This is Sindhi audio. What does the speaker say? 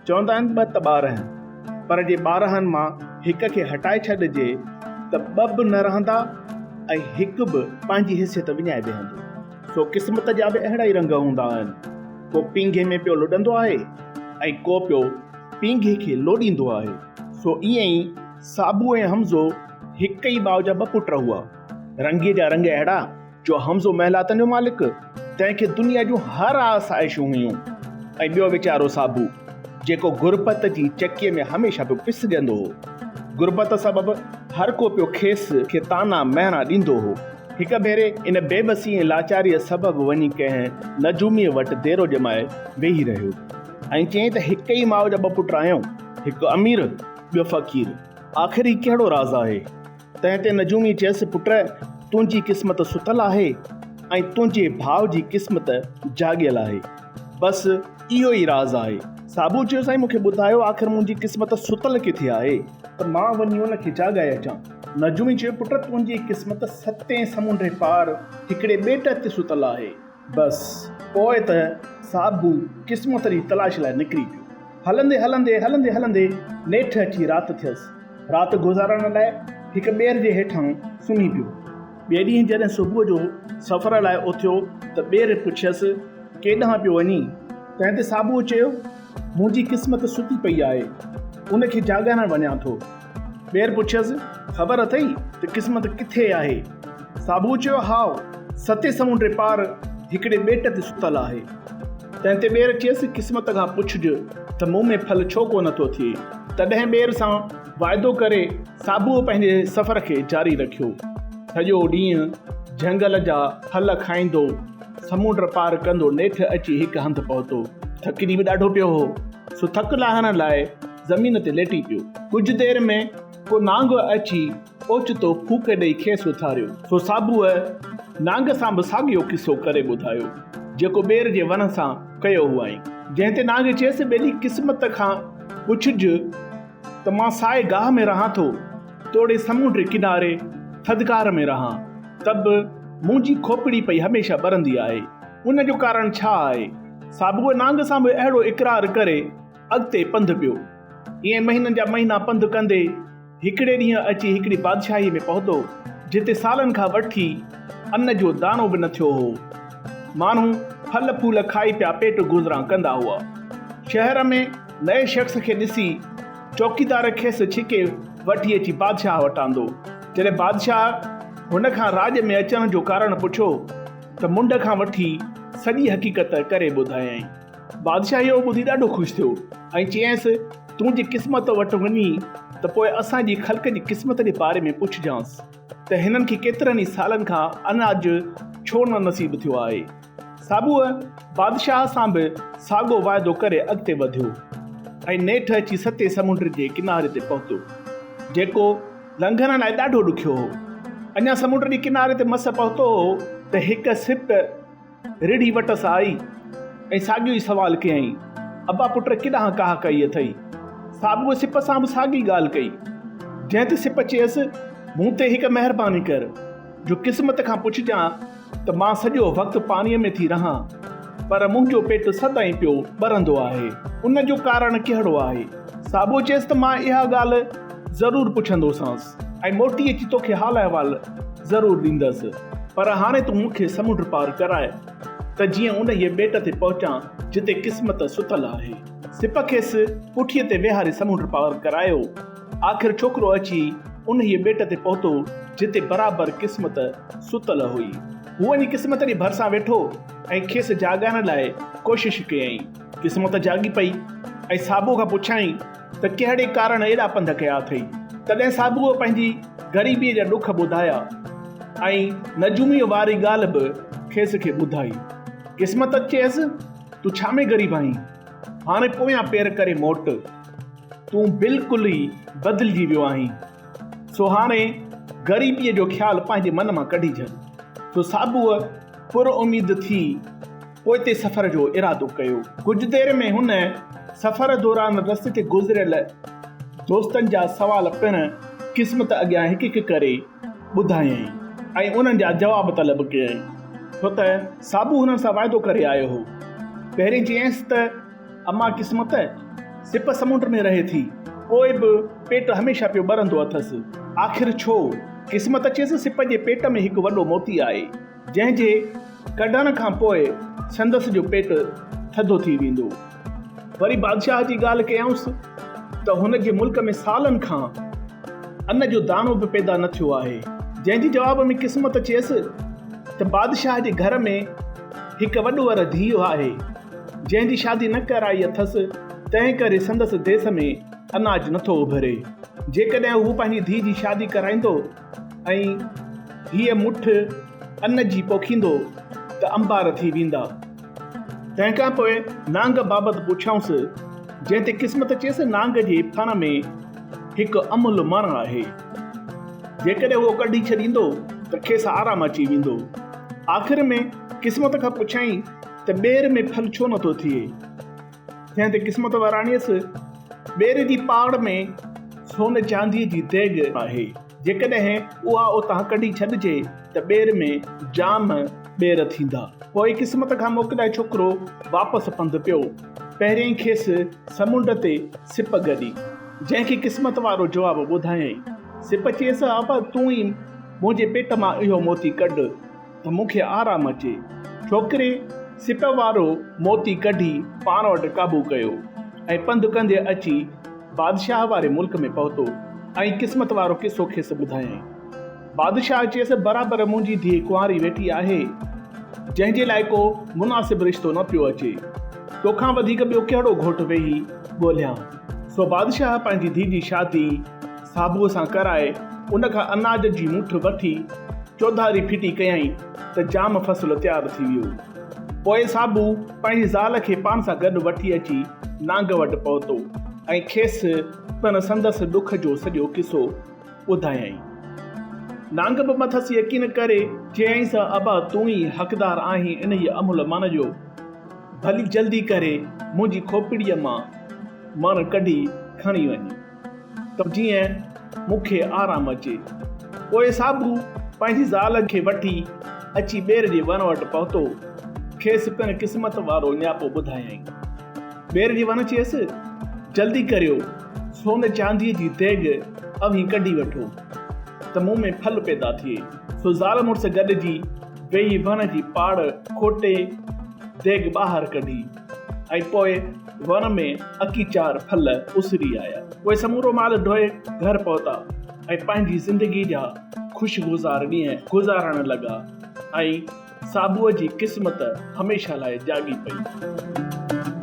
چوندا آهن ٻه ته 12، پر جي 12 مان هڪ کي هٽائي ڇڏجي ته ٻه به نه رهندا ۽ هڪ به پنهنجي حيثيت وڃائي ويهندو. سو قسمت جا به اهڙا ئي رنگ هوندا آهن. ڪو پينگهي ۾ پيو لڏندو آهي ۽ ڪو پيو پينگهي کي لوڏيندو آهي. سو ائين ئي صابو ۽ حمزو هڪ ئي ماء جا ٻه پٽ هئا. رنگيء جا رنگ اهڙا جو حمزو محلاتن جو مالڪ، تنهن کي دنيا جون هر آسائشون هيون ۽ ٻيو ويچارو صابو، جيڪو غربت جي چڪيء ۾ هميشه پيو پسجندو هو. غربت سبب هر ڪو پيو کيس کي طعنا مهڻا ڏيندو هو. هڪ ڀيري ان بيوسي ۽ لاچاريء سبب وڃي ڪنهن نجوميء وٽ ديرو ڄمائي ويهي رهيو ۽ چيائين ته هڪ ئي ماء جا ٻه پٽ آهيون، هڪ امير، ٻيو فقير. آخر هي ڪهڙو راز آهي؟ تنهن تي نجومي چيس، پٽ! تنهنجي قسمت ستل آهي ۽ تنهنجي ڀاء جي قسمت جاڳيل آهي. بس اهو ئي راز آهي. صابو چيو، سائين مون کي ٻڌايو آخر منهنجي قسمت ستل ڪٿي آهي ته مان وڃي ان کي جاڳائي اچان. نجومي چيو، پٽ! تنهنجي قسمت ستين سمنڊ پار هڪڙي ٻيٽ تي ستل آهي. بس پوء ته صابو قسمت جي تلاش لاء نڪري پيو. هلندي هلندي هلندي هلندي نيٺ اچي رات ٿيس. رات گذارڻ لاء هڪ ٻير جي هيٺان سمهي پيو. ٻئي ڏينهن جڏهن صبح جو سفر لاء اٿيو ته ٻير پڇيس، ڪيڏانهن پيو وڃين؟ تنهن تي صابوء چيو، منهنجي قسمت ستي پئي آهي، ان کي جاڳائڻ وڃان ٿو. ٻير پڇيس، خبر اٿئي ته قسمت ڪٿي آهي؟ صابوء چيو، هائو، ستين سمنڊ پار هڪڙي ٻيٽ تي ستل آهي. تنهن تي ٻير چيس، قسمت کان پڇج ته مون ۾ ڦل ڇو ڪونه ٿو ٿئي؟ تڏهن ٻير سان واعدو ڪري صابوء پنهنجي سفر کي جاري رکيو. سڄو ڏينهن جهنگل جا ڦل کائيندو، سمنڊ پار ڪندو نيٺ اچي هڪ هنڌ پهتو. ٿڪجي به ڏاڍو پيو هو، سو ٿڪ لاهڻ لاء زمين تي ليٽي پيو. ڪجهه دير ۾ ڪو نانگ اچي اوچتو ڦوڪ ڏئي کيس اٿاريو. سو صابوء نانگ سان به ساڳيو قصو ڪري ٻڌايو، جيڪو ٻير جي وڻ سان ڪيو هئائين. جنهن تي نانگ چيس، ٻيلي قسمت کان پڇج ته مان سائي گاهه ۾ رهان ٿو، توڙي سمنڊ ڪناري ٿڌڪار ۾ رهان، ته به منهنجي کوپڙي پئي هميشه ٻرندي آهي. ان جو ڪارڻ ڇا آهي؟ صابوء نانگ سان به اهڙو اقرار ڪري اڳتي پنڌ پيو. ائين مهينن جا مهينا پنڌ ڪندي هڪڙي ڏينهن اچي هڪڙي بادشاهيء ۾ پهتو، جتي سالن کان وٺي ان جو داڻو به نه ٿيو هو. ماڻهو ڦل ڦول کائي پيا پيٽ گذران ڪندا هئا. شهر ۾ نئين شخص کي ڏسي چوڪيدار کيس ڇڪي وٺي اچي بادشاهه وٽ آندو. جڏهن بادشاهه هن کان راڄ ۾ اچڻ جو ڪارڻ پڇيو ته منڍ کان وٺي سڄي حقيقت ڪري ٻڌايائين. بادشاهه اهو ٻڌي ڏاڍو خوش ٿيو ۽ چيائينس، تون جي قسمت وٽ وڃين ته پوء اسان جي خلق جي قسمت جي باري ۾ پڇجانس ته هنن کي ڪيترن ئي سالن کان اناج ڇو نه نصيب ٿيو آهي. صابوء بادشاهه سان به ساڳو واعدو ڪري اڳتي وڌيو ۽ نيٺ اچي ستين سمنڊ جي ڪناري تي پهتو، جيڪو لنگهڻ لاء ڏاڍو ڏکيو هو. اڃا سمنڊ جي ڪناري تي مس پهتو هو ته هڪ سپ رڙهي وٽس آئي ۽ ساڳيو ئي سوال ڪيائين، ابا پٽ ڪيڏانهن ڪاهه ڪئي اٿئي؟ صابوء سپ سان به ساڳي ڳالهه ڪئي، جنهن تي سپ چيس، مون تي هڪ مهرباني ڪر، جو قسمت کان پڇجان ته مان سڄو وقت پاڻيء ۾ ٿي رهان، پر منهنجو پيٽ سدائين پيو ٻرندو آهي، ان جو ڪارڻ ڪهڙو آهي؟ صابوء چيس ته مان اها ڳالهه ضرور پڇندوسانس. ۽ موٽي اچي توکي حال احوال ضرور ڏيندس، پر هاڻي تون مون کي سمنڊ پار ڪراء ته جيئن انهيء ٻيٽ تي پهچان جتي قسمت ستل آهي. سپ کيس پٺيء تي ويهاري سمنڊ پار ڪرايو. آخر ڇوڪرو اچي انهيء ٻيٽ تي پهتو جتي برابر قسمت ستل هئي. هو وڃي قسمت جي ڀرسان ويٺو ۽ کيس جاڳائڻ لاء ڪوشش ڪيائين. قسمت جاڳي پئي ۽ صابوء کان پڇيائين ته ڪهڙي ڪارڻ ايڏا پنڌ ڪيا اٿئي؟ تڏهن صابوء پنهنجي غريبيء جا ڏک ٻڌايا ۽ نجوميء واري ڳالهه به کيس کي ٻڌائي. قسمت چيس، تون ڇا ۾ غريب آهين؟ هاڻي پويان پير ڪري موٽ. تون بلڪل ئي بدلجي ويو آهين. سو هاڻي غريبيء جو خيال پنهنجي من مان ڪڍي ڇڏ. سو صابوء پر اميد ٿي پوئتي سفر جو ارادو ڪيو. ڪجهه دير ۾ هن سفر دوران رستي تي گذريل دوستن جا سوال پڻ قسمت اڳيان هڪ هڪ ڪري ٻڌايائين ۽ انهن جا جواب طلب ڪيائين. ڇو ته صابو هنن سان واعدو ڪري آيو هو. پهرين چيائينس ته اما قسمت! سپ سمنڊ ۾ رهي ٿي، پوء به پيٽ هميشه پيو ٻرندو اٿس. آخر ڇو؟ قسمت چيس سپ جي پيٽ ۾ هڪ وڏو موتي آهي، جنهن جي ڪڍڻ کان پوء سندس جو پيٽ ٿڌو ٿي ويندو. وري بادشاهه جي ڳالهه ڪيائونس ته هن جي ملڪ ۾ سالن کان ان جو داڻو به پيدا نه ٿيو آهي. جنهن جي جواب ۾ قسمت چيس ته بادشاهه جي گهر ۾ هڪ وڏوئر ڌيء آهي، جنهن جي شادي نه ڪرائي اٿس، تنهن ڪري سندس ديس ۾ اناج نٿو اڀري. جيڪڏهن هو پنهنجي ڌيء جي شادي ڪرائيندو ۽ هيء مٺ ان جي پوکيندو ته انبار ٿي ويندا. تنهن کان پوء نانگ بابت پڇيائونس، جنهن تي قسمت چيس نانگ جي ڦڻ ۾ هڪ املهه مڻ آهي، جيڪڏهن اهو ڪڍي ڇڏيندو ته کيس آرام اچي ويندو. آخر ۾ قسمت کان پڇيائين ته ٻير ۾ ڦل ڇو نٿو ٿئي؟ جنهن تي قسمت وراڻيس، ٻير جي پاڙ ۾ سون چانديء جي ديڳ آهي، جيڪڏهن اها اتان ڪڍي ڇڏجي ته ٻير ۾ جام ٻير ٿيندا. پوء قسمت کان موڪلائي ڇوڪرو واپس پنڌ پيو. پهريائين کيس سمنڊ تي سپ گڏي، جنهن کي قسمت وارو جواب ٻڌايائين. سپ چيس، ابا تون ئي منهنجي پيٽ مان اهو موتي ڪڍ. ته مون کي آرام اچي. ڇوڪري سپ وارو موتي ڪڍي پاڻ وٽ قابو ڪيو ۽ پنڌ ڪندي اچي بادشاهه واري ملڪ ۾ پهتو ۽ قسمت وارو قصو کيس ٻڌايائين. بادشاهه چيس، برابر منهنجي ڌيء ڪنواري ويٺي آهي، جنهن جي لاء ڪو مناسب رشتو نه پيو اچي. توکان وڌيڪ ٻيو ڪهڙو گهوٽ ويهي ڳولهيان. سو بادشاهه پنهنجي ڌيء جي شادي صابوء سان ڪرائي، ان کان اناج جي مٺ وٺي چوڌاري ڦٽي ڪيائين ته جام فصل تيار ٿي ويو. پوء صابو پنهنجي زال کي پاڻ سان گڏ وٺي اچي نانگ وٽ پهتو ۽ کيس پڻ سندس ڏک جو سڄو قصو ٻڌايائين. نانگ به مٿس يقين ڪري چيائينس، ابا تون ئي حقدار آهين انهيء املهه مڻ جو، ڀلي جلدي ڪري منهنجي کوپڙيء مان مڻ ڪڍي کڻي وڃ. ته جيئن مون کي آرام اچي. پوء صابو پنهنجي زال کي وٺي اچي ٻير جي وڻ وٽ پهتو. کيس پڻ قسمت وارو نياپو ٻڌايائين. ٻير جي وڻ چيس، جلدي ڪريو، سون چانديء جي ديڳ اوهين ڪڍي وٺو ته مون ۾ ڦل پيدا ٿئي. سو زال مڙس گڏجي ويهي وڻ جي پاڙ کوٽي ديڳ ٻاهر ڪڍي. ۽ پوء وڻ ۾ اڪيچار ڦل اسري آيا. پوء سمورو مال ڍوئي گهر پهتا ۽ پنهنجي زندگي جا خوشگذار ڏينهن گذارڻ لڳا ۽ صابوء جي قسمت هميشه لاء جاڳي پئي.